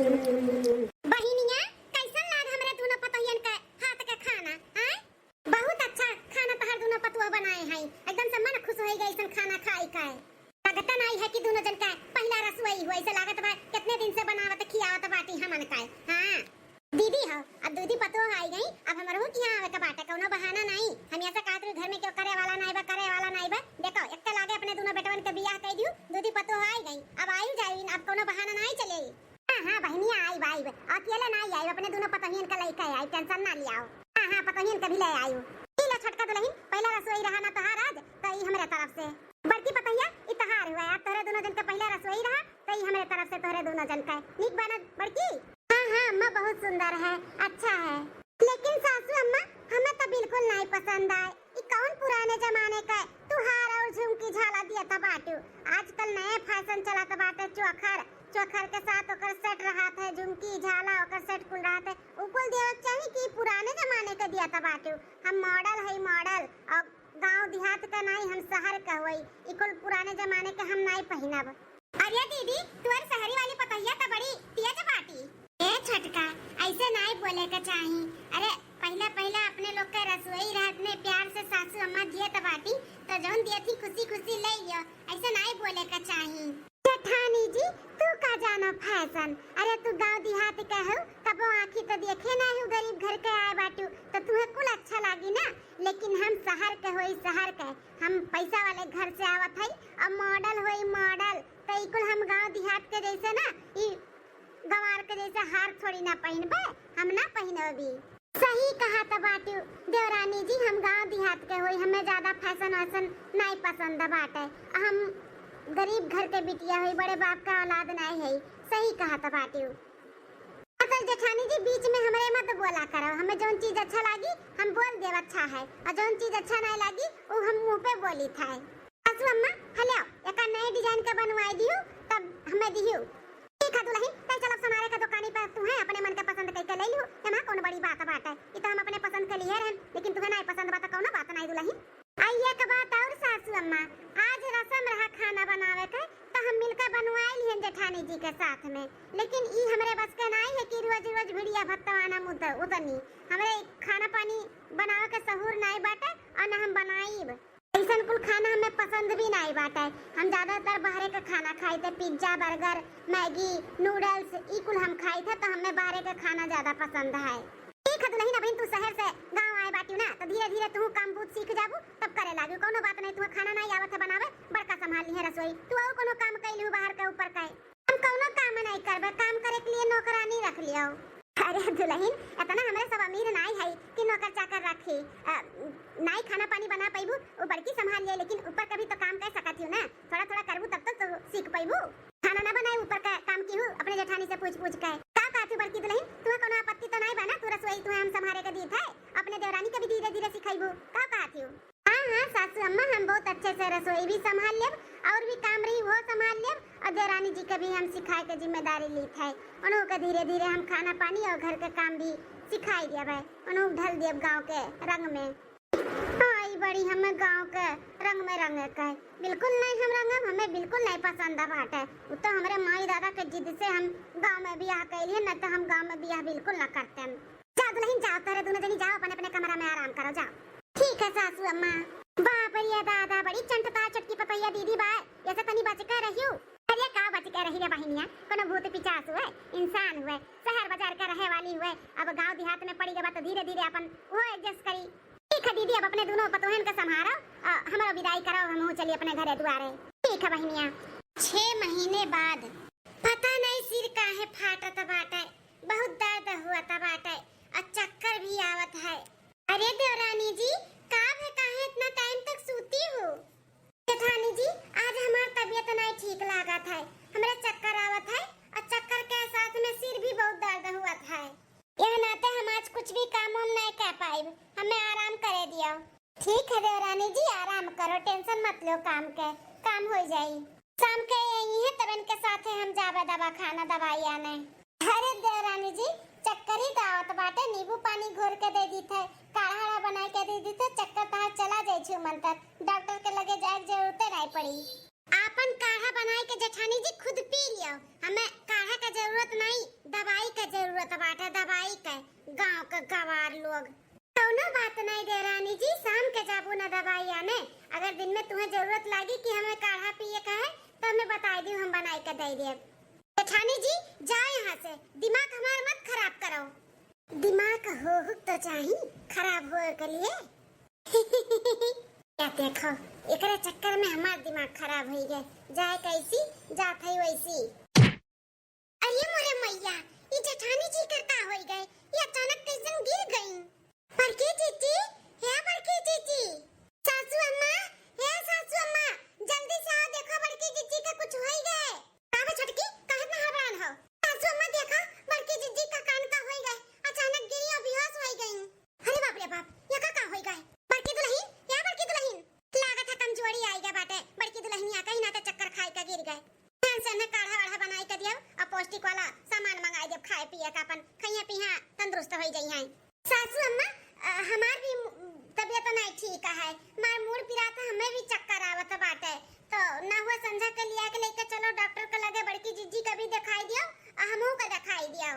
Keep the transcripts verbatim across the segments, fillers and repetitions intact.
बहिनिया, कैसन लाग हमरे दुनो पतोहियन के हाथ के खाना, आय? बहुत अच्छा खाना तोहार दुनो पतोह बनाए हैं, एकदम से मन खुश होइ गए ऐसन खाना खाई के। लगता नाई है कि दुनो जन के पहिला रसोई हुआ, ऐसे लागत बा कितने दिन से बनावत खियावत बाटी हमन का। हाँ दीदी हो, अब दूधी पतोह आई गई, अब हमरहू किहाँ आवे के बाटे, कौनो बहाना नाई। हम ऐसा कहत रही घर में क्यों करे वाला नाई बा, करे वाला नाई बा। देखो एक लागे अपने दुनो बेटवन के बियाह कई दियो, दूधी पतोह आई गई, अब आयु जायु, अब कौनो बहाना नाई चले। हाँ हाँ बहिनिया, आइब आइब, अकेले ना आइब, अपने दुनो पतोहियन के लइके आइब, tension ना लियाओ। हाँ हाँ पतोहियन के भी ले आइब। ई लो छोटका दुलहिन, पहिला रसोई रहा ना तोहार आज, तो ई हमरे तरफ से। बड़की पतोहिया, ई तोहार हुआ, आज तोहरे दुनो जन के पहिला रसोई रहा, तो ई हमरे तरफ से तोहरे दुनो जन के। नीक बा ना बड़की? हाँ हाँ अम्मा, बहुत सुंदर है, अच्छा है। लेकिन सासू अम्मा, हमें तो बिल्कुल नहीं पसंद आए। ई कौन पुराने जमाने का तू हार और झुमकी झाला दिया था बाटू? आजकल नए fashion चलत बाटे, चोखर, चोखर के साथ ओकर set रहत है, झुमकी झाला ओकर set कुल रहत है। उ कुल देवे के चाही कि पुराने जमाने के दिया था बाटू। हम model है model, और गांव देहात का नहीं, हम शहर का होई। ई कुल पुराने जमाने के हम नहीं पहिनब। अरे दीदी, तोर शहरी वाली पतोहिया तो बड़ी तेज बाटी। ए छोटका, ऐसे नाई बोले के चाही। अरे पहला पहला अपने लोग के रसोई रहत में प्यार से सासू अम्मा दिए तो बाटी, तो जौन दिए थी खुशी खुशी ले लियो, ऐसे नाई बोले के चाही। जेठानी जी, तू का जानो fashion? अरे तू गांव देहात के हो, कबो आँखी तो देखे नहीं हो, गरीब घर के आए बाटू, तो तुम्हें कुल अच्छा लागी ना। लेकिन हम शहर के होई, शहर के, हम पैसा वाले घर से आवत हई, और model होई model, तो ई कुल हम गांव देहात के जैसे ना, ई गंवार के जैसे हार थोड़ी ना पहिनबे, हम ना पहिनबी। सही कहा त बाटू देवरानी जी, हम गांव देहात के होई, हमें ज्यादा fashion वैशन नहीं पसंद बाटे। हम गरीब घर के बिटिया होई, बड़े बाप का औलाद नहीं है। सही कहा त बाटू। असल जेठानी जी, बीच में हमरे मत बोला करो, हमें जौन चीज अच्छा लागी हम बोल देब अच्छा है, और जौन चीज अच्छा नहीं लागी वो हम मुंह पे बोली था। सासू अम्मा, हल्याओ, एका नए design के बनवाई दियो, तब हमें दियो। ठीक है दुलहिन, तै चल अब सोनारे के दुकानी पर तू है अपने मन के पसंद कइके ले लियो, एमा कौन बड़ी बात बाटे, ई तो हम अपने पसंद के लिए रहन, लेकिन तुहे नाई पसंद बा तो कौनो बात नाई दुलहिन। आ एक बात और सासू अम्मा, आज रसम रहा खाना बनावे के, तो हम मिलके बनवाई लिहन जेठानी जी के साथ में, लेकिन ई हमरे बस के नाई है कि रोज रोज भिड़िया भत्तवाना मुद उतनी। हमरे खाना पानी बनावे के सहूर नाई बाटे और ना हम बनाईब। ऐसन कुल खाना हमें पसंद भी नाई बाटे। हम ज्यादातर बाहरे का खाना खाई थे, pizza, burger, Maggi, noodles, ई कुल हम खाई थे, तो हमें बाहरे का खाना ज्यादा पसंद है। ठीक है दुलहिन, अबहिन तू शहर से गांव आए बाटियो ना, तो धीरे धीरे तू काम बूत सीख जाबू, तब करे लागू। कौनो बात नहीं, तू खाना नाई आवत है बनावे, बड़का संभाल ली है रसोई, तू और कौनो काम कैलू बाहर के ऊपर का। हम कौनो काम नहीं करबे, काम करे के लिए नौकरानी रख लियो। अरे दुलहिन, इतना हमरे सब अमीर नाई है कि नौकर चाकर रखी। अ, नाई खाना पानी बना पैबू, वो बड़की संभाल लिए, लेकिन ऊपर कभी तो काम कर सकत हियो ना, थोड़ा थोड़ा करबू तब तो, तो सीख पैबू। खाना ना बनाए ऊपर का काम की हूँ, अपने जेठानी से पूछ पूछ के। का कहत हूँ बड़की दुलहिन, तुम्हें कौनो आपत्ति तो नाई बा ना, तू रसोई तुम्हें हम संभारे के दी थे, अपने देवरानी के भी धीरे धीरे सिखाईबू, का कहत हूँ? हाँ हाँ सासू अम्मा, हम बहुत अच्छे से रसोई भी संभाल लेब, और भी काम रही वो संभाल लेब, और देवरानी जी के भी हम सिखाए के जिम्मेदारी ली थे। उन्हों के धीरे धीरे हम खाना पानी और घर के काम भी सिखाई देब, उन्हों ढल देब गाँव के रंग में। हाँ, ई बड़ी हमें गाँव के रंग में रंगे के। बिल्कुल नहीं हम रंगब, हमें बिल्कुल नहीं पसंद बाटे। उ तो हमरे माई दादा के जिद से हम गाँव में बियाह कैलिए, नहीं तो हम गाँव में बियाह बिल्कुल ना करते। जाओ दुलहिन जाओ, तोहरे दुनो जनी जाओ अपने अपने कमरा में आराम करो, जाओ। ठीक है सासू अम्मा। बाप रे दादा, बड़ी चंटता चटकी पतैया दीदी बा, ऐसे तनी बच के रहियो। अरे का बच के रही रे बहिनिया, कोनो भूत पिचास हुए, इंसान हुए, शहर बाजार के रहे वाली हुए, अब गाँव देहात में पड़ी गबा तो धीरे धीरे अपन वो adjust करी। ठीक है दीदी, अब अपने दुनो पतोहन के संभारो, अ, हमरो विदाई करो, हमहू चली अपने घरे दुआरे। ठीक है बहिनिया। छह महीने बाद। पता नहीं सिर काहे फाटत बाटे, बहुत दर्द हुआ त बाटे, और चक्कर भी आवत है। अरे देवरानी जी, का भे, काहे इतना time तक सूती हो? जेठानी जी, आज हमार तबीयत नहीं ठीक लागत है, हमरे चक्कर आवत है और चक्कर के साथ में सिर भी बहुत दर्द हुआ है। यह नाते हम आज कुछ भी काम वाम नहीं कर पाइब, हमें आराम करे दियो। ठीक है देवरानी जी, आराम करो, tension मत लो काम के, काम हो जाई। शाम के यही है, तब इनके साथे हम जाबे दवा खाना, दवाई आने। अरे देवरानी जी, चक्कर ही तो आवत बाटे, नींबू पानी घोर के दे दी थे, काढ़ा बना के दे दी थे, चक्कर तहार चला जाई छू मंतर, डॉक्टर के लगे जाए के जरूरते नहीं पड़ी। आपन काढ़ा बनाए के जेठानी जी खुद पी लियो, हमें काढ़ा का जरूरत नहीं, दवा देब। जेठानी जी, जाओ यहाँ से, दिमाग हमार मत खराब करो। दिमाग हो हुक तो चाही खराब होए के लिए। या देखो, एकरे चक्कर में हमार दिमाग खराब होई गए। जाए कैसी, जात है वैसी। अरे मोरे मैया, ई जेठानी जी कर का होई गए? ये अचानक कैसन गिर गई? बड़की जीजी, हे बड़की जीजी। सासू अम्मा, हे सासू अम्मा, जल्दी से आओ, देखो बड़की जीजी का कुछ होई गए। का बा छोटकी, काहे इतना हड़बड़ान हो? सासू अम्मा देखो, बड़की जीजी का कान का होई गए, अचानक गिरी और बेहोश होई गई। अरे बाप रे बाप, ये का, का होई गए? बड़की दुल्हन, हे बड़की दुल्हन, लागत है कमजोरी आई गए बाटे, बड़की दुल्हनिया कहीं ना तो चक्कर खाए का गिर गए। ध्यान से उन्हें काढ़ा वाढ़ा बनाई के दियो और पौष्टिक वाला सामान मंगाई दियो, खाए पिए का, अपन खइया पिया तंदुरुस्त होई जाई हैं। सासू अम्मा, अ, हमार भी मु-, तबीयत नहीं ठीक है, मार मूड़ पिरात है, हमें भी चक्कर आवत बाटे, तो ना हुआ संझा के लिया के लेके चलो डॉक्टर के लगे, बड़की जीजी का भी दिखाई दियो और हमहू का दिखाई दियो।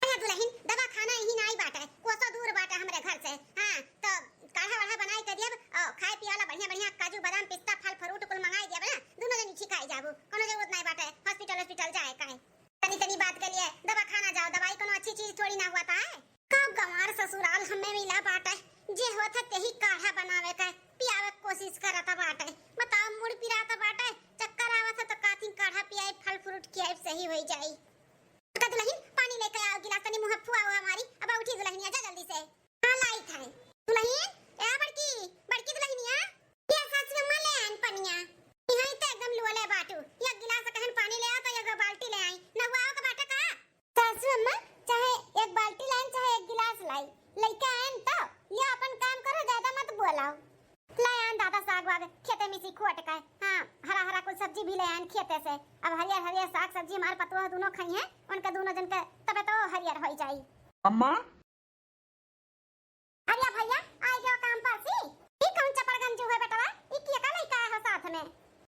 अरे दुल्हन, दवा खाना यही नाई बाटे, कोसो दूर बाटे हमरे घर से। हाँ, तो काढ़ा वाढ़ा बनाई के दियब और खाए पिए वाला बढ़िया बढ़िया काजू बादाम पिस्ता फल फ्रूट कुल मंगाई दियब ना, दोनों जनी ठीक आई जाबू, कोनो जरूरत नाई बाटे हॉस्पिटल हॉस्पिटल जाए काहे। तनी तनी बात के लिए दवा खाना जाओ, दवाई कोनो अच्छी चीज थोड़ी ना हुआ था है। का गंवार ससुराल हमें मिला बाटे, जे होत है तेही काढ़ा बनावे का, पियावे के कोशिश करत बाटे। बताओ, मूड़ पिरात बाटे, चक्कर आवत है तो काथी काढ़ा पियाई, फल फ्रूट खियाई, सही होई जाई। का दुल्हन, पानी लेके आओ, गिलास तनी मुँह फुआओ हमारी। अब उठी दुल्हनिया, जा जल्दी से। हाँ, लाई था। दुल्हन, ए बड़की, बड़की दुल्हनिया, ये सासू अम्मा ले आइन पनिया। यहाँ तो एकदम लुअले बाटू। एक गिलास कहन पानी ले आओ तो एक बाल्टी ले आई। नहुआओ के बाटे का? सासू अम्मा, चाहे एक बाल्टी लाइन, चाहे एक गिलास लाई, लइका आइन तो लियो, अपन काम करो, ज्यादा मत बोलाओ। ले आइन दादा साग वाग खेते में से खोट के, हाँ, हरा हरा कुल सब्जी भी ले आइन खेते से। अब हरियर हरियर साग सब्जी हमार पतोह दोनों खाई हैं, उनके दोनों जन के तबे तो हरियर होई जाई। अम्मा। अरे भैया, आई गयो काम पर से। ई कौन चपड़गंजू है बेटवा? ई के का लइका है साथ में?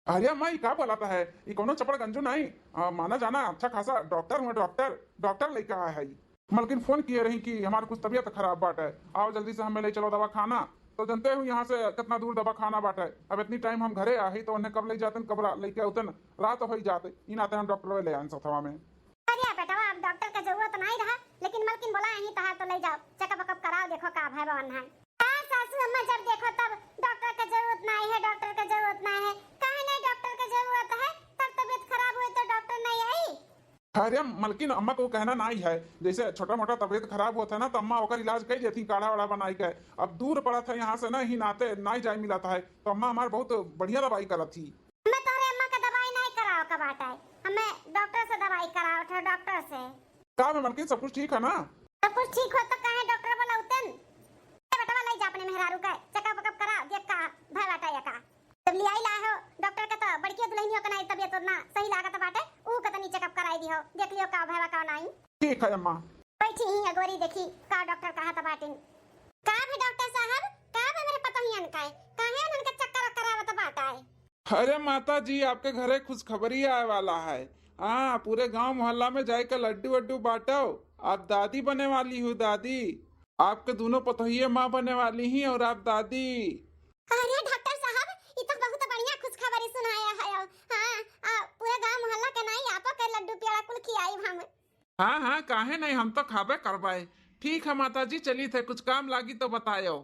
अरे अम्मा, ई का बोलत है? ई कौनो चपड़गंजू नहीं, आ, माना जाना अच्छा खासा डॉक्टर हुआ, डॉक्टर, डॉक्टर लइका है। मलकिन फोन किए रही कि हमार कुछ तबीयत खराब बाटे, आओ जल्दी से हमें ले चलो दवाखाना। तो जनते हो यहाँ से कितना दूर दवाखाना बाटे। अब इतनी टाइम हम घरे आही तो उन्हें कब ले जातन, कब रा-, लेके आउतन, रात होई जात, ई नाते हम डॉक्टर ले आन सथवा में। अरे बेटवा, अब डॉक्टर के जरूरत नहीं रहा, लेकिन मलकिन बोला यहीं तहार तो ले जाओ, चेकअप वेकअप कराओ, देखो का भय बा है। हाँ सासू अम्मा, जब देखो तब डॉक्टर के जरूरत नहीं है, डॉक्टर के जरूरत नहीं है। काहे नहीं डॉक्टर के जरूरत है? तब तबीयत खराब हुई तो डॉक्टर नहीं आई? अरे मलकिन, अम्मा को कहना नहीं है, जैसे छोटा मोटा तबीयत खराब होता है ना, तो अम्मा ओकर इलाज कर देती, काढ़ा वाढ़ा बनाई के। अब दूर पड़ा था यहाँ से ना, ही नाते नहीं जाए मिला था है, तो अम्मा हमार बहुत बढ़िया दवाई करत थी। हमें तोहरे अम्मा के दवाई नहीं कराओ का बाटे, हमें डॉक्टर से दवाई कराओ थे, डॉक्टर से। का बे मलकिन, सब कुछ ठीक है ना? सब कुछ ठीक हो तो काहे डॉक्टर बोलाउतन? ए बेटवा, ले जा अपने मेहरारू के, चेकअप वेकअप करा, देख का भय बाटे या का। जब लियाई ला हो डॉक्टर के, तो बड़की दुल्हनियों के नाई तबीयत उतना सही लागत बाटे, ऊ के तनी चेकअप कराई दिहो, देख लियो का भय बा का नाई। ठीक है अम्मा। बैठी ही अगोरी, देखी का डॉक्टर कहत बाटिन। का भी डॉक्टर साहब, का बा मेरे पतोहियन का, काहे उनके चक्कर वक्कर आवत बाटे? अरे माता जी, आपके घरे खुशखबरी आए वाला है। हाँ, पूरे गांव मोहल्ला में जाए के लड्डू वड्डू बांटो। आप दादी बने वाली हो, दादी। आपके दोनों पतोहिए माँ बने वाली ही और आप दादी। अरे डॉक्टर साहब, ई तो बहुत बढ़िया खुशखबरी सुनाया है। हाँ, आ, पूरे गांव मोहल्ला के नाई आपो के लड्डू पेड़ा कुल खियाई हम। हाँ, हाँ, काहे नहीं, हम तो खाबे करबे। ठीक है माता जी, चली थे, कुछ काम लागी तो बतायो।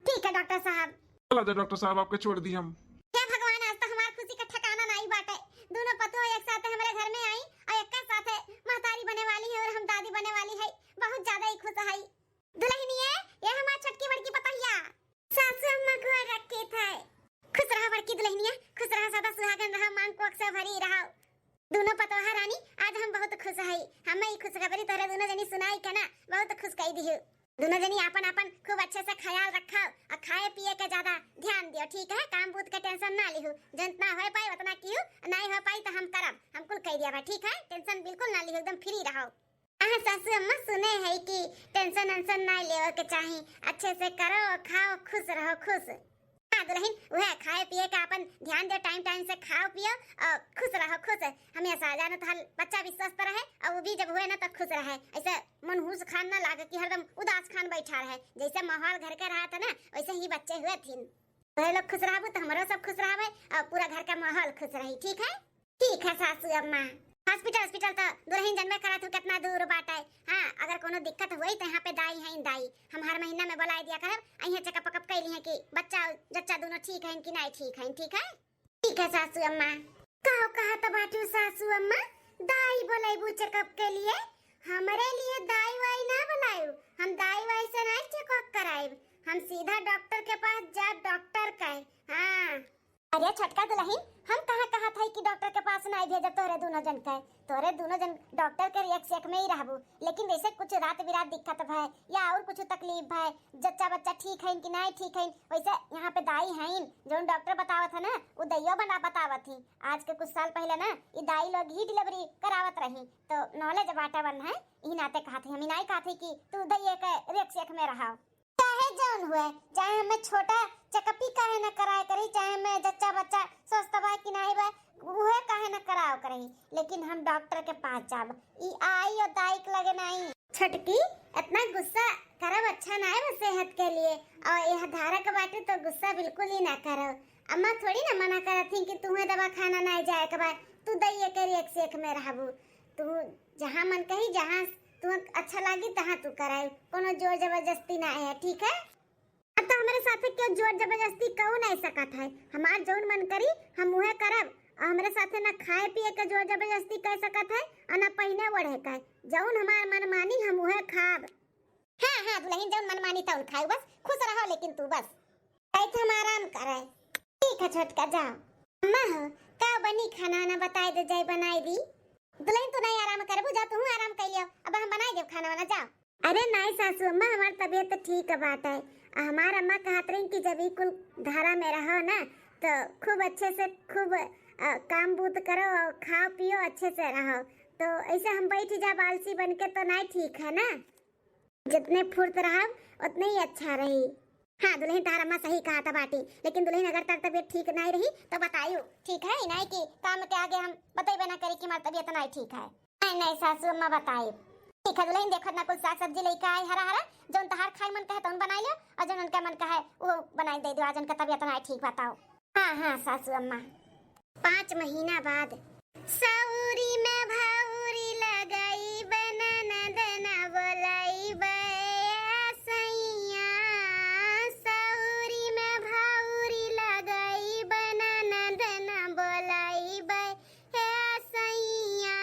ठीक है डॉक्टर साहब। चला जा डॉक्टर साहब, आपके छोड़ दी हम। हे भगवान, आज तो हमार खुशी का ठिकाना नहीं बाटे। दोनों पतोह एक साथ हमरे घर में आई और एक साथ महतारी बने वाली है और हम दादी बने वाली है। बहुत ज्यादा ही खुश है। दुल्हनिए, ये हमार छोटकी बड़की पतोहिया। सासू अम्मा गोर रखे थे। खुश रहा बड़की दुल्हनिया, खुश रहा, सदा सुहागन रहा, मांग कोख से भरी रहा। दोनों पतोहा रानी, आज हम बहुत खुश हई। हमें ई खुशखबरी तोहरे दोनों जनी सुनाई के ना बहुत खुश कई दिहु। दोनों जनी आपन आपन खूब अच्छे से ख्याल रखो और खाए पिए के ज्यादा ध्यान दियो, ठीक है? काम बूत के टेंशन ना लिहु, जितना हो पाई उतना किहु, नहीं हो पाई तो हम करब, हम कुल कई दिया बा, ठीक है? टेंशन बिल्कुल ना लिहु, एकदम फ्री रहो। हाँ सासू अम्मा, सुने है कि टेंशन वेंशन ना लेवे के चाही, अच्छे से करो, खाओ, खुश रहो, खुश। हाँ दुल्हन, वह खाए पिए का अपन ध्यान दे, टाइम टाइम से खाओ पियो और खुश रहो, खुश। हमेशा जानो तो हल बच्चा भी स्वस्थ रहे और वो भी जब हुए ना तब खुश रहे। ऐसे मनहूस खान ना लागे कि हरदम उदास खान बैठा रहे। जैसे माहौल घर के रहा था ना, वैसे ही बच्चे हुए थे। वह लोग खुश रहबू तो हमरो सब खुश रहबे और पूरा घर का माहौल खुश रही। ठीक है, ठीक है सासू अम्मा। हॉस्पिटल, हॉस्पिटल तो दुलहिन जनबे करत हू कितना दूर बाटे। हाँ, अगर कोनो दिक्कत होई तो यहाँ पे दाई हैं, दाई। हम हर महीना में बुलाए दिया करब, अइहें चेकअप वेकअप कइ लिहें कि बच्चा, जच्चा दोनों ठीक हैं कि नाहीं ठीक हैं, ठीक है? ठीक है सासू अम्मा। काहो कहत बाटू सासू अम्मा, दाई बोलैबू चेकअप के लिए? हमरे लिए दाई वाई ना बोलायू, हम दाई वाई से नाहीं चेकअप कराइब, हम सीधा डॉक्टर के पास जाब, डॉक्टर के। हाँ। अरे छोटका दुलहिन, हम कहाँ कहत हई कि डॉक्टर के पास नाहीं भेजब तोहरे दोनों जन के, तोहरे दोनों जन डॉक्टर के रेख सेख में ही रहबू, लेकिन वैसे कुछ रात बिरात दिक्कत भय या और कुछ तकलीफ भय, जच्चा बच्चा ठीक है कि नाहीं ठीक है, वैसे यहाँ पे दाई हैं, जौन डॉक्टर बतावत है ना, उ दइयो बना बतावत ही। आज के कुछ साल पहले ना, ई दाई लोग ही डिलीवरी करावत रही, तो नॉलेज बाटा बन है, ई नाते कहत ही, हम ई नाहीं कहत ही कि तू दइये के रेख सेख में रहा। चाहे जौन हुए, चाहे हमें छोटा चेकअप ही काहे न कराए करी, चाहे हमें जच्चा बच्चा स्वस्थ बा कि नाहीं बा, उहे काहे न कराओ करही, लेकिन हम डॉक्टर के पास जाब। ई आई और दाई के लगे नाहीं। छोटकी, इतना गुस्सा करब अच्छा नाहीं बा सेहत के लिए, और यह धारा के बाटे तो गुस्सा बिल्कुल ही ना करब। अम्मा थोड़ी ना मना करत ही कि तुहें दवा खाना नाहीं जाए के बा, तू दइये के रेख सेख में रहबू। तू जहाँ मन कही, जहाँ तू अच्छा लागी, तहाँ तू कराई, कोनो जोर जबरदस्ती ना है, ठीक है? अब तो हमरे साथे क्यों जोर जबरदस्ती कऊ नहीं सकत है, हमार जौन मन करी हम उहे करब, और हमरे साथे ना खाए पिए के जोर जबरदस्ती कर सकत है, और ना पहिने ओढ़े के, जौन हमार मन मानी हम उहे खाब। हाँ, हाँ, दुलहिन जौन मन मानी तौन खाऊ, बस खुश रहो लेकिन तू बस। कहे थे हम आराम करे। ठीक है छोटका, जाओ। अम्मा हो, का बनी खाना वाना बताए दे जाए, बनाए दी। दुलहिन तू नाहीं आराम करबू, जा तू आराम कर लियो, अब हम बनाए देब खाना वाना, जाओ। अरे नाहीं सासू अम्मा, हमार तबीयत तो ठीक बाटे। आ, हमार अम्मा कहत रही कि जब ई कुल घरा में रहो ना, तो खूब अच्छे से खूब, अ, काम बूत करो और खाओ पियो अच्छे से रहो। तो ऐसे हम बैठ जाब आलसी बन के तो नाहीं ठीक है ना। जितने फुर्त रहब, उतने ही अच्छा रही। हाँ, दुलहिन तहार अम्मा सही कहत बाटी, लेकिन दुलहिन अगर तहार तबीयत ठीक नाहीं रही, तो बतायू, ठीक है? नाहीं कि काम के आगे हम बतइबे ना करी कि हमार तबीयत नाहीं ठीक है। नाहीं, नाहीं, सासू अम्मा बताइब। ठीक है दुलहिन, देखत ना कुल साग सब्जी लइके आई हरा हरा, जौन तहार खाए मन कहे तौन बनाई लियो, और जौन उनका मन कहे वो बनाई दे दियो, आज उनका तबीयत नाहीं ठीक बताओ। हाँ, हाँ, सासू अम्मा। पाँच महीना बाद। सौरी में भौरी लगइबे, ननद न बोलइबे, ए सैया। सौरी में भौरी लगइबे, ननद न बोलइबे, ए सैया।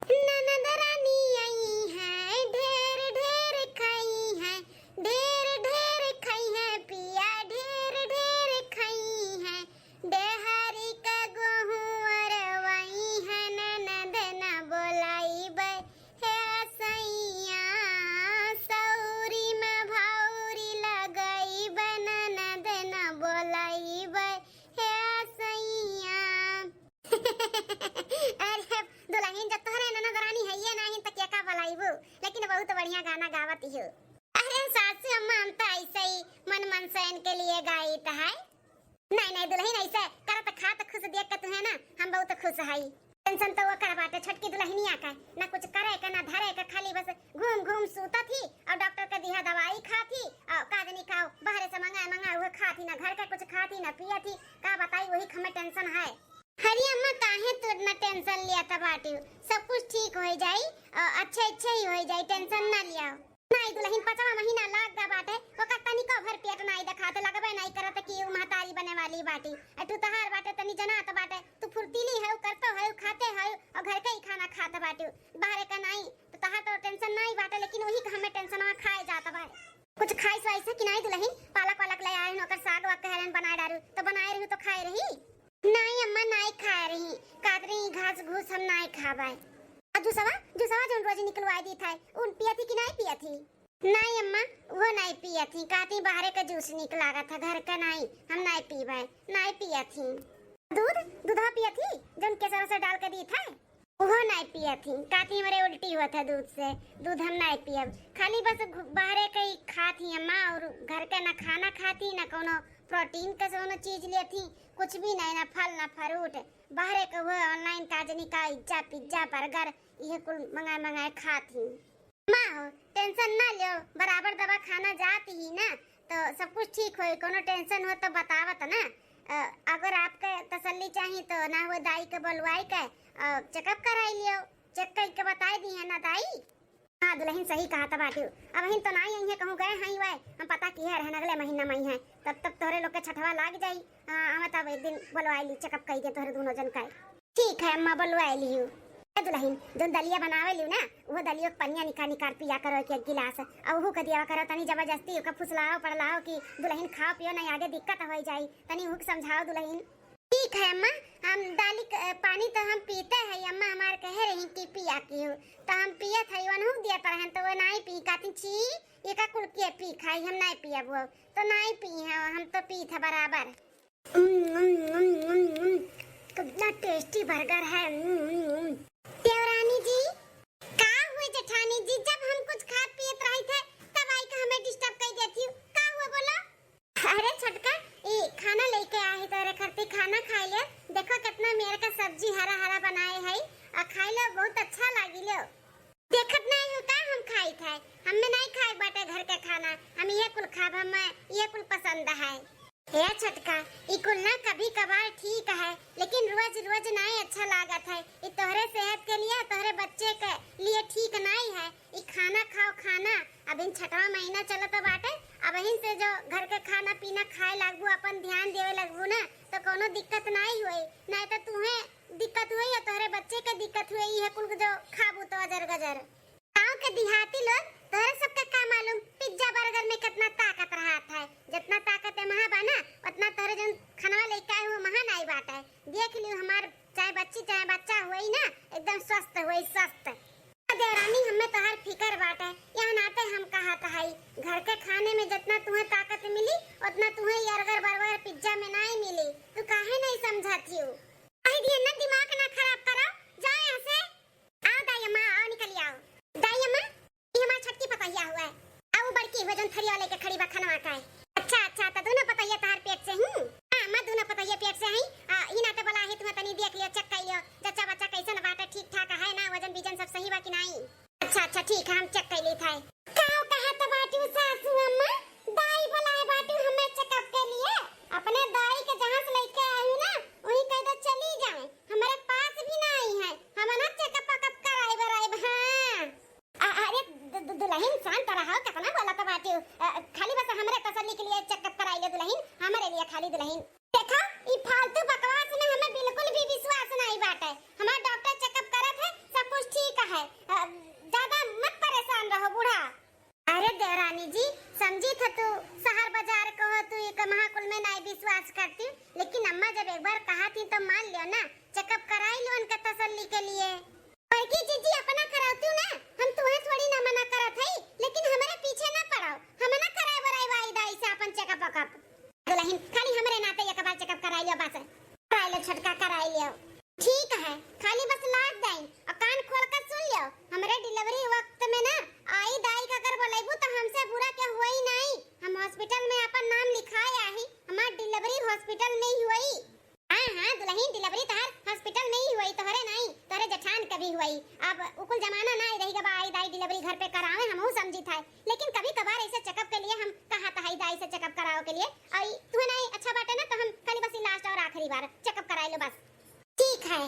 ननद रानी आई है, ढेर ढेर खाई है, ढेर ढेर खाई है पिया, ढेर ढेर खाई है। डेहरी का गोहूँ अरवाई है, ननद न बोलाइबे, हे सैया। सौरी में भौरी लगइबे, ननद न बोलाइबे, हे सैया। अरे दुलहिन, जब तोहरे ननद रानी हइये नाहीं त केका बोलाइबू, लेकिन बहुत बढ़िया गाना गावत हो। अरे सासू अम्मा, हम तो ऐसे ही मन मनसैन के लिए गाइत है। नाहीं, नाहीं दुलहिन, ऐसे करत खात खुश देख के तुहें ना हम बहुत खुश हई। टेंशन तो ओकर बाटे, छोटकी दुलहिनिया का, ना कुछ करे के, ना धरे के, खाली बस घूम घूम सूतत ही और डॉक्टर के दिहा दवाई खात ही और का जानी का बाहरे से मंगाए मंगाए उहे खात ही, ना घर के कुछ खात ही, ना पियत ही। का बताई, वही हमें टेंशन है। अरे अम्मा, काहे तू इतना टेंशन लियात बाटिउ? सब कुछ ठीक होइ जाई, अ, अच्छे अच्छे ही होइ जाई, टेंशन ना लियाओ। नाहीं दुलहिन, पचवा महीना लाग गा बाटे, ओकर तनिको भर पेट नाहीं देखात, लगबे नाहीं करत कि उ महतारी बने वाली बाटी। अ, तू तहार बाटे, तनी जनात बाटे, तू फुर्तीली हउ, करतो हउ, खाते हउ, और घर के ही खाना खात बाटिउ, बाहरे का नाहीं। तो तहार तो टेंशन नाहीं बाटे, लेकिन वही का हमें टेंशन खाए जात बा। कुछ खाइस वाइस है कि नाहीं दुलहिन? पालक वालक ले आए हैं, ओकर साग वाग कह रहे हैं बनाए डारू, तो बनाए रही तो खाए रही। नाहीं अम्मा, नाहीं खाए रही, कात रही घास घूस हम नाहीं खाबाई। आ जूसवा, जूसवा जौन रोज निकलवाए दी था, उन पियत ही कि नाहीं पियत ही? नाहीं अम्मा, वो नाहीं पियत ही, कहती बाहरे का जूस निक लागत है, घर का नाहीं, हम नाहीं पीबाई, नाहीं पियत ही। दूध, दूधवा पियत ही, जौन केसर वेसर डाल के दी था? उहो नाहीं पियत ही, कहती हमरे उल्टी होत है दूध से, दूध हम नाहीं पियब। खाली बस घु-, बाहरे के ही खात ही अम्मा, और घर के ना खाना खाती, ना कोनो प्रोटीन के कोनो चीज लेती, कुछ भी नाहीं, ना फल ना फ्रूट। बाहरे के वो ऑनलाइन का जनी का इज्जा पिज्जा बर्गर, इहे कुल मंगाए मंगाए खात ही। माँ हो, टेंशन ना लियो, बराबर दवा खाना जात ही ना, तो सब कुछ ठीक होई। कोनो टेंशन हो तो बतावत ना। अ, अगर आपके तसल्ली चाही तो ना हुए दाई के बोलवाई के, अ, checkup कराई लियो, check कइके बताई दिहे ना दाई। हाँ दुलहिन, सही कहत बाटिउ। अबहिन तो नाई अइहें, कहूँ गए हइँ वै, हम पता किहे रहेन अगले महीना मइहें, तब तब तोहरे लोग के छठवा लाग जाई। हाँ, हमें तब एक दिन बोलवाई ली, checkup कइ दे तोहरे दूनो जन का। ठीक है अम्मा, बोलवाई लिहू। ए दुलहिन, जौन दलिया बनावे लिहू ना, उहो दलियो के पनिया निकाल निकाल पिया करो एक एक गिलास, अउ उहू के दिया करो तनी जबरदस्ती, ओका फुसलाओ पड़लाओ कि दुलहिन खाओ पियो नहीं आगे दिक्कत होइ जाई, तनी उहू के समझाओ दुलहिन। ठीक है अम्मा, हम दाली क-, पानी तो हम पीते हैं अम्मा, हमार कहे रही कि पिया की हो, तो हम पियत है, वनहु दिया पर हम तो वो नाई पी, कहती छी, ये का कुल के पी खाई, हम नाई पियब वो, तो नाई पी है, हम तो पी था बराबर। उम, उम, उम, उम, उम, कितना tasty burger है। उम, उम, उम। देवरानी जी, का हुए जेठानी जी, जब हम कुछ खात पियत रही थे, तब आई के हमें disturb कर देती हो, का हुआ बोलो? अरे छोटका, ई खाना लेके आए ही तोरे खातिर, खाना खाई ले। देखो कितना मेर का सब्जी हरा हरा बनाए है, और खाई लो, बहुत अच्छा लागी लो। देखत नहीं हो का हम खाई थे? हमें नहीं खाए बाटे घर के खाना, हम ये कुल खाब, हमें ये कुल पसंद है। हे छोटका, ई कुल ना कभी कभार ठीक है, लेकिन रोज रोज नहीं अच्छा लागत है। ई तोहरे सेहत के लिए, तोहरे बच्चे के लिए ठीक नहीं है। ई खाना खाओ, खाना। अबहिन छठवा महीना चलत बाटे, अबहिन से जो घर के खाना पीना खाए लगबू, अपन ध्यान देवे लगबू ना, तो कोनो दिक्कत नाई होई। नाई तो तुहे दिक्कत होई या तोहरे बच्चे के दिक्कत होई, इहे कुल जो खाबू तो अजर गजर। गाँव के देहाती लोग, तोहरे सबके का मालूम, pizza burger में कितना ताकत रहत है। जितना ताकत एमहा बा ना, उतना तोहरे जौन खनवा लेके आए हो, महा नाई बाटे। देख लियो, हमार चाहे बच्ची चाहे बच्चा होई ना, एकदम स्वस्थ होई, स्वस्थ। देवरानी, हमें तोहार फिकर बाटे, यह नाते हम कहत हई, घर के खाने में जितना तुहे ताकत मिली, उतना तुहे ये burger, burger, pizza में नाई मिली। तू काहे नहीं समझत हियो? कह दिए ना, दिमाग ना खराब करो, जाओ यहाँ से। आओ दाई अम्मा, आओ निकल आओ। दाई अम्मा, ये हमार छोटकी पतोहिया हुआ है। आओ बड़की हुआ जौन थरिया लेके खड़ी बा खनवा का है। अच्छा, अच्छा, तो दोनों पतोहिया तोहार पेट से हूँ? हाँ अम्मा, दोनों पतोहिया पेट से हैं। आ, ई नाते बोला है, तुम्हें तनी देख लियो, check कर लियो, जच्चा बच्चा कैसन बाटे, ठीक ठाक है ना, वजन बीजन सब सही बा कि नहीं? अच्छा, अच्छा, ठीक है, हम check कर ली था। का कहत बाटू सासू अम्मा? दाई बोलाए बाटू हमें checkup के लिए? अपने दाई के जहाँ से लेके आई हूँ ना, वहीं कह दो चली जाए, हमारे पास भी नहीं है, हम ना checkup वकअप कराए बराए। हाँ। अ-, अरे दु-, दु-, दुलहिन शांत रहो, कितना बोलत बाटू। अ, खाली बस हमरे तसल्ली के लिए checkup कराई ले दुलहिन, हमरे लिए खाली दुलहिन। देखो, ई फालतू बकवास में हमें बिल्कुल भी विश्वास नहीं बाटे। हमार डॉक्टर checkup करत है, सब कुछ ठीक है। अ, ज्यादा मत परेशान रहो बूढ़ा। अरे देवरानी जी, समझी था तू, शहर बाजार को हो तू, ये कमहा कुल में नहीं विश्वास करती, लेकिन अम्मा जब एक बार कहा थी तो मान लियो ना, checkup कराई लो उनका तसल्ली के लिए। बड़की जीजी अपना करावतू ना, हम तुहे थोड़ी ना मना करत हई, लेकिन हमरे पीछे ना पड़ो, हम ना कराए बराए वाई दाई से अपन checkup वकअप। दुलहिन, खाली हमरे नाते एक बार checkup कराई लियो बस। कराई लियो छोटका, कराई लियो। ठीक है, खाली बस लाद दाई और कान खोल कर सुन लियो, हमरे delivery वक्त में ना आई दाई का अगर बोलेबू तो हमसे बुरा के हुई नहीं। हम hospital में अपन नाम लिखाए आही, हमार delivery hospital में ही हुई। हाँ, हाँ, दुलहिन, delivery तहार hospital में ही हुई, तोहरे नहीं, तोहरे जेठान के भी हुई। अब उ कुल जमाना ना रही गवा, आई दाई delivery घर पे करावे, हमहू समझी था। लेकिन कभी कभार ऐसे checkup के लिए हम कहा था, आई दाई से checkup कराओ के लिए। और ई तुहे नहीं अच्छा बाटे ना, तो हम खाली बस ई last और आखिरी बार checkup कराए लो बस। ठीक है।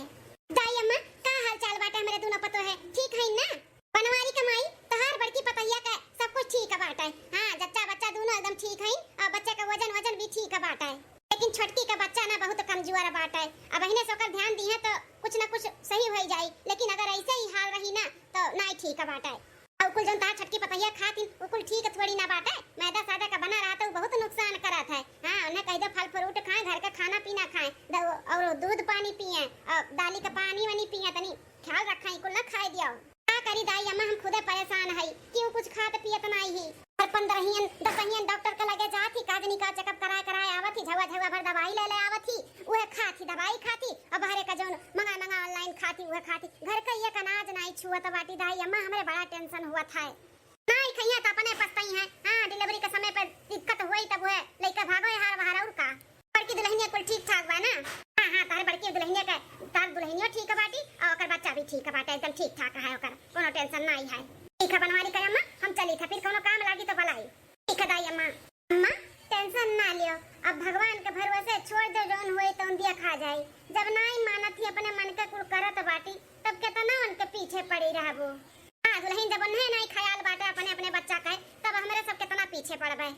दाई अम्मा, का हाल चाल बाटे हमरे दोनों पतोह है? ठीक है ना? बनवारी कमाई, तोहार बड़की पतोहिया का सब कुछ ठीक बाटे। हाँ, जच्चा बच्चा दोनों एकदम ठीक है और बच्चे का वजन, वजन भी ठीक बाटे। लेकिन छोटकी का बच्चा ना बहुत कमजोर बाटे। अबहिने से ओकर ध्यान दिहे तो कुछ ना कुछ सही होई जाई, लेकिन अगर ऐसे ही हाल रही ना तो नाई ठीक बाटे। और कुल जौन तहार छोटकी पतोहिया खातिन, उ कुल ठीक थोड़ी ना बाटे। मैदा सादा का बना रहा तो बहुत नुकसान करत है। हाँ, उन्हें कह दो फल fruit खाएं, घर का खाना पीना खाएं, द-, और दूध पानी पिए, और दाली का पानी वानी पिए, तनी ख्याल रखें, कुल ना खाए दियो। का करी दाई अम्मा, हम खुदे परेशान हई कि उ कुछ खात पियत नाई ही। हर पंद्रहियन, दसहियन डॉक्टर के लगे जात ही, का जनी का checkup कराए, कराए आवत ही, झवा, झवा भर दवाई ले, ले आवत ही, उहे खात ही, दवाई खात ही, और बाहरे का जौन मंगा, मंगा online खात ही, उहे खात ही। घर का एक अनाज नाई छुअत बाटी दाई अम्मा, हमरे बड़ा tension हुआ था। नाई खइया तो अपने पछताई हैं। हाँ, delivery के समय पे दिक्कत हुई तब उहे लइका भागो हार बाहर और का। बड़की दुलहिनिया कुल ठीक ठाक बा ना? हाँ, हाँ, तारे बड़की दुलहिनिया के, तार दुलहिनियो ठीक बाटी और ओकर बच्चा भी ठीक बाटे, एकदम ठीक ठाक है, ओकर कोनो tension नाई है। ठीक है बनवारी का अम्मा, हम चली था, फिर कोनो काम लागी तो बुलाई। ठीक है दाई अम्मा। अम्मा, tension ना लियो, अब भगवान के भरोसे छोड़ दो, जौन होई तौन देखा जाई। जब नाई मानत ही, अपने मन के कुल करत बाटी, तब केतना उनके पीछे पड़ी रहबो। हाँ दुलहिन, जब उन्हें नाई ख्याल बाटे अपने अपने बच्चा के, तब हमरे सब केतना पीछे पड़बे।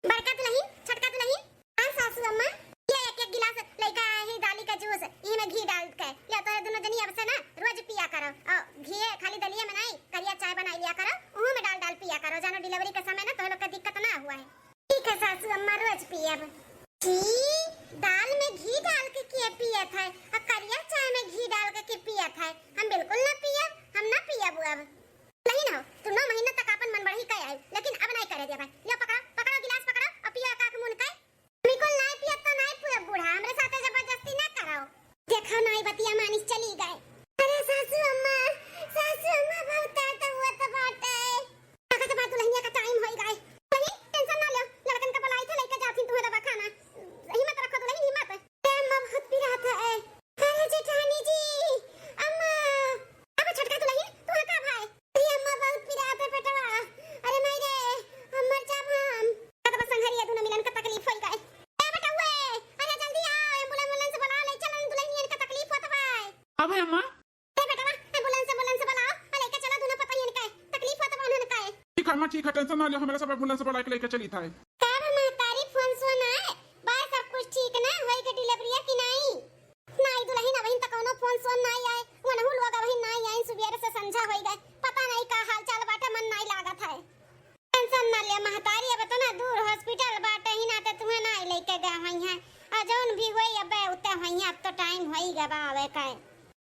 बड़का दुलहिन, छोटका दुलहिन, हाँ सासू अम्मा, ये एक एक गिलास लइका ही डाली का जूस, इही में घी डाल के, या तो दुनो जनी अब से ना रोज पिया करो। और घी खाली दलिया में नाई, करिया चाय बनाई लिया करो, उहू में डाल डाल पिया करो, जानो डिलीवरी के समय ना तो लोग के दिक्कत ना हुआ है। ठीक है सासू अम्मा, रोज पियब। छी, दाल में घी डाल के के पियत है, और करिया चाय में घी डाल के के पियत है? हम बिल्कुल ना पियब, हम ना पियब अब। दुलहिन हो, तू नौ महीना तक आपन मन बढ़ी कह आयु, लेकिन अब नाई करे देबे। लियो पकड़ो, पकड़ो गिलास पकड़ो, और पियो एक आँख मूंद के। बिल्कुल नाई पियब तो नाई पियब बूढ़ा, हमरे साथे जबरदस्ती ना करो। देखो नाई बतिया मानिस चली गए। अरे सासू अम्मा, सासू अम्मा बहुत दर्द हुआ तो बाटे। लागत बा दुलहिनिया का टाइम होई गए। दुलहिन, टेंशन ना लो, लड़कन का बुलाई थे, लेके जाती तुम्हें दवा खाना। हिम्मत रखो दुलहिन, हिम्मत। अरे अम्मा बहुत पिरात है। अरे जेठानी जी, अम्मा। अब छोटका दुलहिन, तू का भाई? अरे अम्मा बहुत पिरात है पेटवा। अरे माई रे, हम मर जाब हम। लागत बा संघरिया दुनो मिलन का तकलीफ होई गए। ए बेटउए, अरे जल्दी आओ, एम्बुलेंस, एम्बुलेंस बुला ले, चलन दुलहिनियन का तकलीफ होत बा। अबे अम्मा, ए बेटवा, एम्बुलेंस, एम्बुलेंस बुलाओ, आ लेके चलो दुनो पतोहियन के, तकलीफ होत बा उन्हन के। ठीक है अम्मा, ठीक है, टेंशन ना लो, हमारे सब एम्बुलेंस बुला के लेके चली था। का बा महतारी, फोन सोन आए? बा सब कुछ ठीक ना? होई के डिलीवरिया की नाई? नाई दुलहिन, अबहिन तक कौनो फोन सोन नाई आए, वनहु लोग अबहिन नाई आइन, सुबेर से संझा होई गए, पता नाई का हाल चाल बाटे, मन नाई लागत है। टेंशन ना ले महतारी, अब इतना दूर हॉस्पिटल बाटे ही ना, ते तुम्हें ना लेके गए होई हैं। आ जौन भी होई अबे उते होई हैं, अब तो टाइम होई गवा आवे का।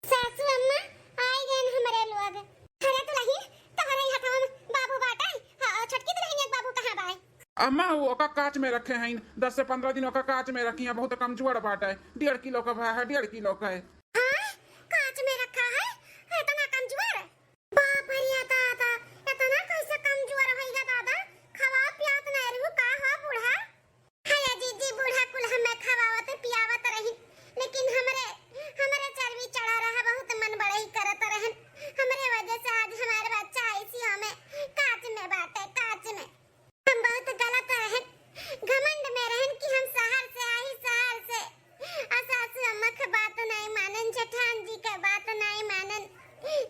सासू अम्मा, आई गए हमरे लोग। अरे दुलहिन, तोहरे ही हथवा में बाबू बाटे? हाँ, छोटकी दुलहिन एक बाबू कहाँ बाए? अम्मा, वो ओका काच में रखे हैं, दस से पन्द्रह दिन ओका काच में रखी हैं, बहुत कमजोर बाटे, डेढ़ किलो का भा है, डेढ़ किलो का है। हाँ, काच में रखा है, इतना कमजोर? बाप रे दादा, इतना कैसे कमजोर होइगा दादा? खवा पियात नहीं रहू का हो बूढ़ा? है जीजी, बूढ़ा कुल हमें खवावत पियावत रही, लेकिन हमरे, हमरे चर्बी चढ़ा रहा, बहुत मन बड़ई करत रहन। हमरे वजह से आज हमार बच्चा आईसीयू में काच में बाटे, काच में। हम बहुत गलत रहन, घमंड में रहन कि हम शहर से आई, शहर से। आ सासू अम्मा के बात नाई मानन, जेठान जी के बात नाई मानन।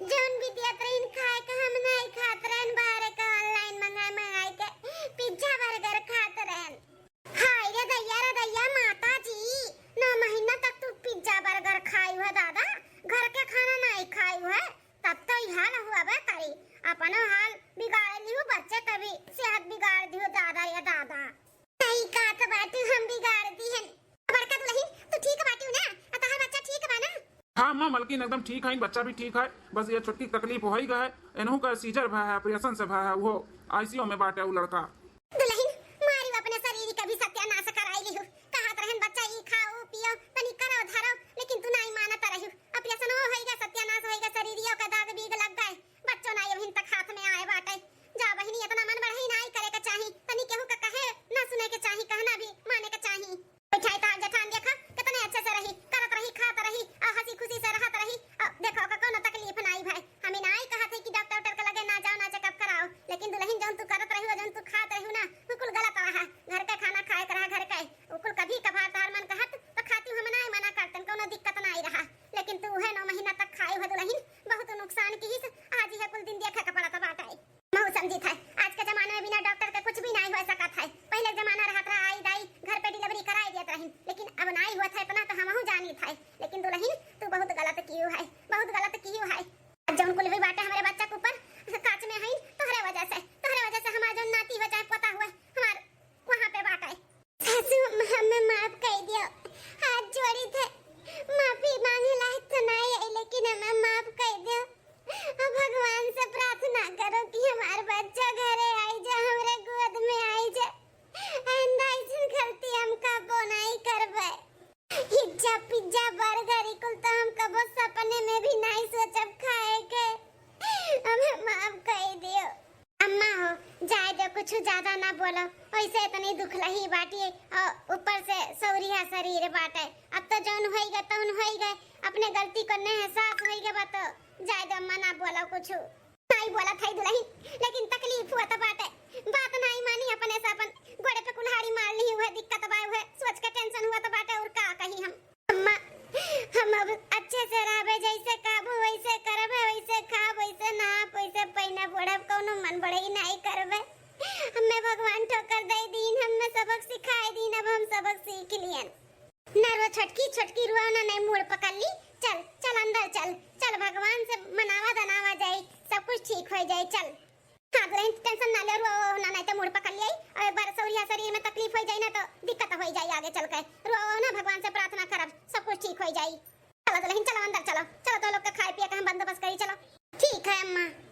जौन भी दियत रहिन खाए के, हम नाई खात रहन, बाहर के ऑनलाइन मंगाए मंगाए के पिज्जा बर्गर खात रहन। हाय रे दैया, रे दैया, माता जी, नौ महीना तक तू पिज्जा बर्गर खाई है दादा, घर के खाना नाई खाई है, तब तो ई हाल हुआ बे करी। अपनो हाल बिगाड़ लिहू, बच्चे के भी सेहत बिगाड़ दिहू दादा, ये दादा। सही कहत बाटू, हम बिगाड़ दिहन। बड़का दुलहिन, तू ठीक बाटू ना? आ तहार बच्चा ठीक बा ना? हाँ अम्मा, मलकिन एकदम ठीक है, बच्चा भी ठीक है, बस ये छोटकी तकलीफ होई गए, इनहू का सीजर भा है, ऑपरेशन से भा है, वो आईसीयू में बाटे उ लड़का। दुलहिन, मारी अपने शरीर का भी सत्यानाश कराई लिहू। कहत रहन बच्चा ई खाओ, पियो, तनी करो धरो, लेकिन तू नाई मानत रहू। ऑपरेशन होई गए, सत्यानाश होई गए, शरीरियो का दाग बीग लग गए, बच्चो नाई अभिन तक हाथ में आए बाटे। जा बहिनी, इतना मन बढ़ई नाई करे के चाही, तनी केहू का कहे ना सुने के चाही, कहना भी माने के चाही। बैठाई तार जेठान देखा, कितने अच्छे से रही, करत रही, खात रही, आ हंसी खुशी से रहत रही। आ देखो, ओका कौनो तकलीफ नाई भाई। हम ई नाई कहत है कि डॉक्टर उक्टर के लगे ना जाओ, ना चेकअप कराओ, लेकिन दुलहिन जौन तू करत रही, जौन तू खात रही ना, वो कुल गलत रहा। घर के खाना खाए के रहा, घर के। वो कुल कभी कभार तार मन कहत तो खाती, हम नाई मना करतन, कौनो दिक्कत नाई रहा। लेकिन तू उहे नौ महीना तक खाई हो दुलहिन, बहुत नुकसान किहिस। आज यह कुल दिन देखे के पड़त बाटे। महू समझित है, आज के जमाना में बिना डॉक्टर के कुछ भी नाई हो सकत है। पहले जमाना रहत रहा, आई दाई घर पे डिलीवरी कराई देत रहिन, लेकिन अब नाई हुआ था इतना तो हमहू जानित है। लेकिन दुलहिन, तू बहुत गलत कियो है, बहुत गलत कियो है। अब जौन कुल भी बाटे हमरे बच्चा के ऊपर, काच में है, तोहरे वजह से, तोहरे वजह से हमार जौन नाती हो चाहे पोता हुए, हमार वहाँ पे बाटे। सासू अम्मा, हमें माफ कर दियो, हाथ जोड़ी थे, माफी मांगे लायक तो नाई है, लेकिन हमें माफ कर दियो। अब भगवान से प्रार्थना करो कि हमार बच्चा घरे आई जा, हमरे गोद में आई जा। आइंदा ऐसन गलती हम कबो नाई करबे। पिज्जा, पिज्जा, बर्गर, ई कुल तो हम कबो सपने में भी नाई सोचब खाए के। हमें माफ कर दियो। अम्मा हो, जाए दो, कुछ ज्यादा ना बोलो। वैसे इतनी दुखलही बाटी और ऊपर से सौरिया शरीर बाटे। अब तो जौन होई गए, तौन होई गए। अपने गलती को एहसास होई गए बा तो जाए दो अम्मा, ना बोलो कुछ। नाई बोलत है दुलहिन, लेकिन तकलीफ हुआ तो बाटे। बात नाई मानी, अपने से अपन गोड़े पे कुल्हाड़ी मार ली, वह दिक्कत बा। छोटकी, छोटकी, रोवा ना, नहीं मूड़ पकड़ ली। चल, चल अंदर चल, चल भगवान से मनावा दनावा जाई, सब कुछ ठीक होइ जाई। चल। हाँ दुलहिन, tension ना ले, रोवा ना, नहीं तो मूड़ पकड़ ली। और एक बार सौरिया शरीर में तकलीफ होइ जाई ना तो दिक्कत होइ जाई आगे चल के। रोवा ना, भगवान से प्रार्थना करब, सब कुछ ठीक होइ जाई। चलो दुलहिन, चलो अंदर चलो, चलो तो लोग के खाए पिए के हम बंदोबस्त करी, चलो। ठीक है अम्मा।